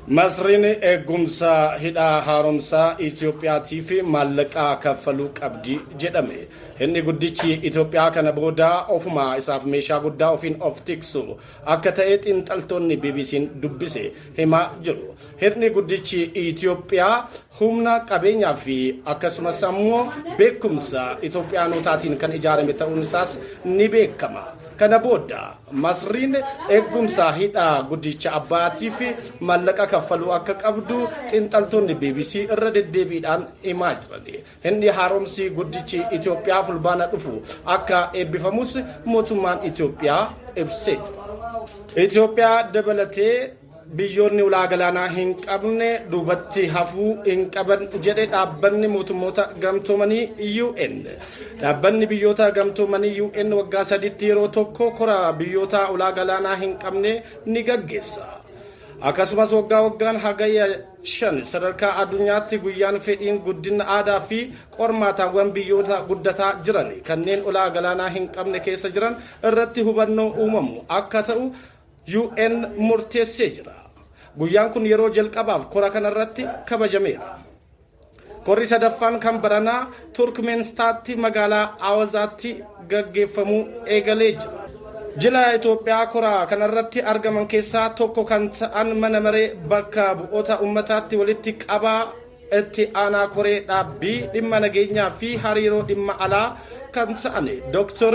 Masriin eegumsa hidha haaromsaa Itoophiyaatiif maallaqa kaffaluu qabdi jedhame. Hidhni guddichi Itoophiyaa kana booda ofuma isaaf meeshaa guddaa ofiin of tiksu akka ta'e xiinxaltoonni BBC'n dubbise himaa jiru. Hidhni guddichi Itoophiyaa humna qabeenyaa fi akkasumas ammoo beekumsa Itoophiyaanotaatiin kan ijaarame ta'uun isaas ni beekama. Kana booda Masriin eegumsa hidha guddicha Abbayaatiif maallaqa kaffaluu akka qabdu xiinxaltoonni BBC irra deddeebiidhaan himaa jiran. Hidhni haaromsi guddichi Itoophiyaa Fulbaana dhufu akka eebbifamus mootummaan Itoophiyaa ibsee jira. Itoophiyaa dabalatee biyyoonni ulaa galaanaa hin qabne duubatti hafuu hin qaban jedhe dhaabbanni mootummoota gamtoomanii UN. Dhaabbanni biyyoota gamtoomanii UN waggaa 3tti yeroo tokko kora biyyoota ulaa galaanaa hin qabne ni gaggeessa. Akkasumas waggaa waggaan Hagayya 5 sadarkaa addunyaatti guyyaan fedhiin guddina aadaa fi qormaataawwan biyyoota guddataa jiran kanneen ulaa galaanaa hin qabne keessa jiran irratti hubannoo uumamu akka ta'u UN murteessee jira. Guyyaan kun yeroo jalqabaaf kora kanarratti kabajameera. Korri sadaffaan kan baranaa Turkmenistaatti magaalaa Awazaatti gaggeeffamuu eegalee jira. Jila Itoophiyaa kora kanarratti argaman keessaa tokko kan ta'an mana maree bakka bu'oota ummataatti walitti qabaa itti aanaa koree dhaabbii dhimma nageenyaa fi hariiroo dhimma alaa kan ta'an Dr.